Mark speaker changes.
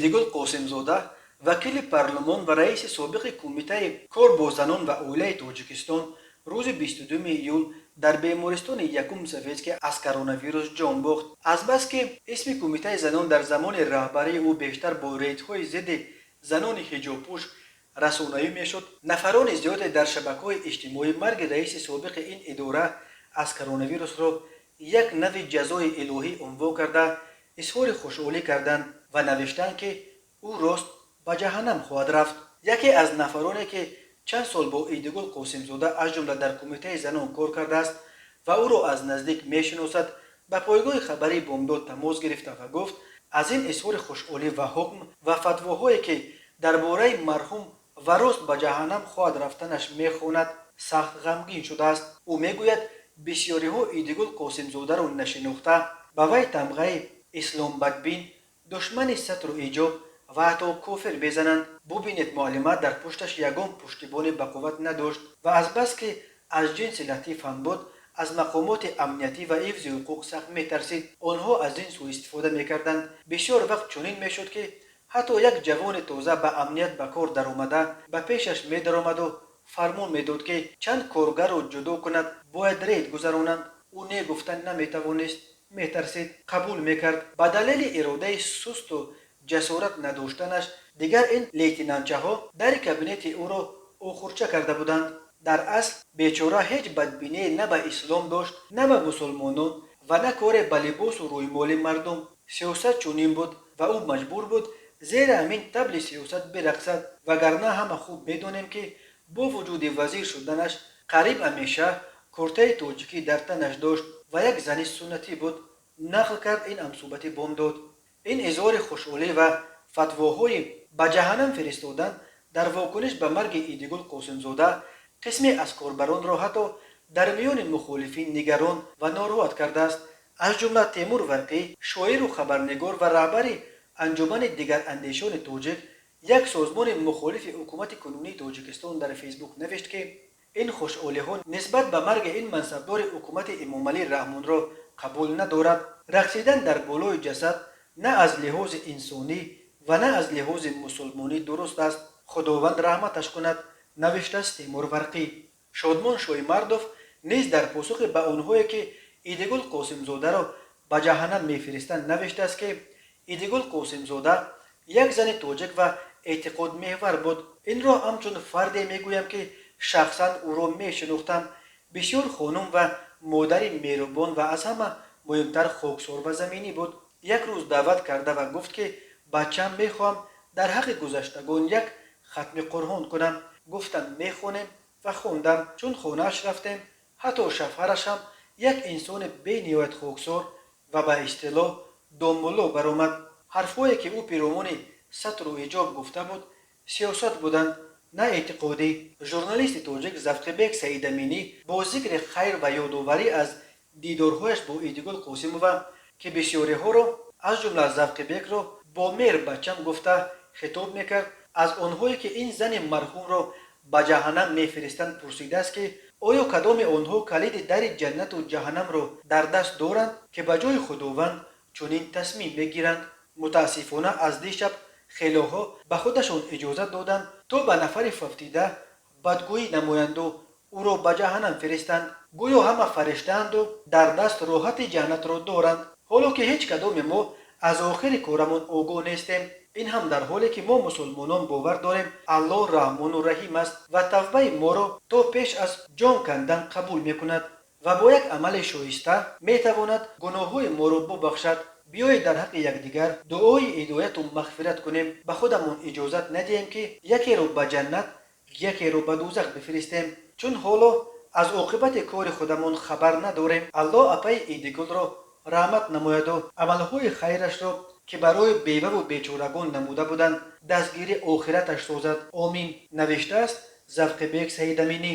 Speaker 1: Идигул Қосимзода, вакили парлумон ва раиси собиқи Кумитаи кор бо занон ва оилаи Тоҷикистон, рӯзи 22 июл дар бемористони Якум Советский аз коронавирус ҷон бохт. Азбаски исми Кумитаи занон дар замони раҳбарии ӯ бештар бо рейдҳои зидди занони ҳиҷобпӯш расонаӣ мешуд, нафарони зиёде дар шабакаҳои иҷтимоӣ марги раиси собиқи ин идора аз коронавирусро як нави ҷазои илоҳӣ унвон карда, изҳори хушҳолӣ карданд ва навиштанд, ки ӯ рост ба ҷаҳаннам хоҳад рафт. Яке аз нафароне, ки чанд сол бо Идигул Қосимзода, аз ҷумла дар Кумитаи занон кор кардааст ва ӯро аз наздик мешиносад, ба пойгоҳи хабарии «Бомдод» тамос гирифта ва гуфт, аз ин изҳори хушҳолӣ ва ҳукм ва фатвоҳое, ки дар бораи марҳум ва рост ба ҷаҳаннам хоҳад рафтанаш мехонад, сахт ғамгин шудааст. Ӯ мегӯяд, бисёриҳо Идигул Қосимзодаро нашинохта, ба вай тамғаи исломбадбин, душмани сатру ҳиҷоб ва ҳатто кофир мезананд. Бубинед, муаллима дар пушташ ягон пуштибони бақувват надошт ва азбаски аз ҷинси латиф ҳам буд, аз мақомоти амниятӣ ва ҳифзи ҳуқуқ сахт метарсид. Онҳо аз ин сӯистифода мекарданд. Бисёр вақт чунин мешуд, ки ҳатто як ҷавони тоза ба амният ба кор даромада, ба пешаш медаромаду фармон медод, ки чанд коргарро ҷудо кунад, бояд рейд гузаронанд. Ӯ не гуфтан наметавонист, метарсид, қабул мекард. Ба далели иродаи сусту ҷасорат надоштанаш дигар ин лейтенантчаҳо дари кабинети ӯро охурча карда буданд. Дар асл бечора ҳеҷ бадбиние на ба ислом дошт, на ба мусулмонон ва на коре ба либосу рӯймоли мардум. Сиёсат чунин буд ва ӯ маҷбур буд зери ҳамин табли сиёсат бирақсад, вагарна ҳама хуб медонем, ки бо вуҷуди вазир шуданаш қариб ҳамеша куртаи тоҷикӣ дар танаш дошт ва як зани суннатӣ буд, нақл кард ин ҳамсӯҳбати «Бомдод». Ин изҳори хушҳолӣ ва фатвоҳои ба ҷаҳаннам фиристодан дар вокуниш ба марги Идигул Қосимзода қисме аз корбаронро ҳатто дар миёни мухолифин нигарон ва нороҳат кардааст. Аз ҷумла Темур Варқӣ, шоиру хабарнигор ва раҳбари Анҷумани дигарандешони тоҷик, як созмони мухолифи ҳукумати кунунии Тоҷикистон, дар Фейсбук навишт, ки ин хушҳолиҳо нисбат ба марги ин мансабдори ҳукумати Эмомалӣ Раҳмонро қабул надорад. Рақсидан дар болои ҷасад на аз лиҳози инсонӣ ва на аз лиҳози мусулмонӣ дуруст аст. Худованд раҳматаш кунад, навиштааст Темур Варқӣ. Шодмон Шоимардов низ дар посухе ба онҳое, ки Идигул Қосимзодаро ба ҷаҳаннам мефиристанд, навиштааст, ки Идигул Қосимзода як зани тоҷик ва эътиқодмеҳвар буд. Инро ҳамчун фарде мегӯям, ки шахсан ӯро мешинохтам. Бисёр хонум ва модари меҳрубон ва аз ҳама муҳимтар хоксор ва заминӣ буд. Як рӯз даъват карда ва гуфт, ки бачам, мехоҳам дар ҳаққи гузаштагон як хатми Қуръон кунам. Гуфтам, мехонем ва хондам. Чун хонааш рафтем, ҳатто шавҳараш ҳам як инсони бениҳоят хоксор ва ба истилоҳ домулло баромад. Ҳарфҳое, ки ӯ пиромуни сатру ҳиҷоб гуфта буд, сиёсат буданд, на эътиқодӣ. Журналисти тоҷик Завқибек Саидаминӣ бо зикри хайр ва ёдоварӣ аз дидорҳояш бо Идигул Қосимова, ки бисёриҳоро, аз ҷумла Завқибекро, бо меҳр бачам гуфта хитоб мекард, аз онҳое, ки ин зани марҳумро ба ҷаҳаннам мефиристанд, пурсидааст, ки оё кадоми онҳо калиди дари ҷаннату ҷаҳаннамро дар даст доранд, ки ба ҷои Худованд чунин тасмим мегиранд. Мутаассифона, аз дишаб хелоҳо ба худашон иҷозат доданд, то ба нафари фавтида бадгӯӣ намоянду ӯро ба ҷаҳаннам фиристанд. Гӯё ҳама фариштаанду дар даст роҳати ҷаннатро доранд, ҳоло ки ҳеҷ кадоми мо аз охири корамон огоҳ нестем. Ин ҳам дар ҳоле ки мо, мусулмонон, бовар дорем, Аллоҳ Раҳмону Раҳим аст ва тавбаи моро то пеш аз ҷон кандан қабул мекунад ва бо як амали шоиста метавонад гуноҳҳои моро бубахшад. Биёед, дар ҳаққи якдигар дуои ҳидояту мағфират кунем. Ба худамон иҷозат надиҳем, ки якеро ба ҷаннат, якеро ба дӯзах бифиристем, чун ҳоло аз оқибати кори худамон хабар надорем. Аллоҳ апаи Идигулро раҳмат намояду амалҳои хайрашро, ки барои беваву бечорагон намуда буданд, дастгири охираташ созад. Омин, навиштааст Завқибек Саидаминӣ.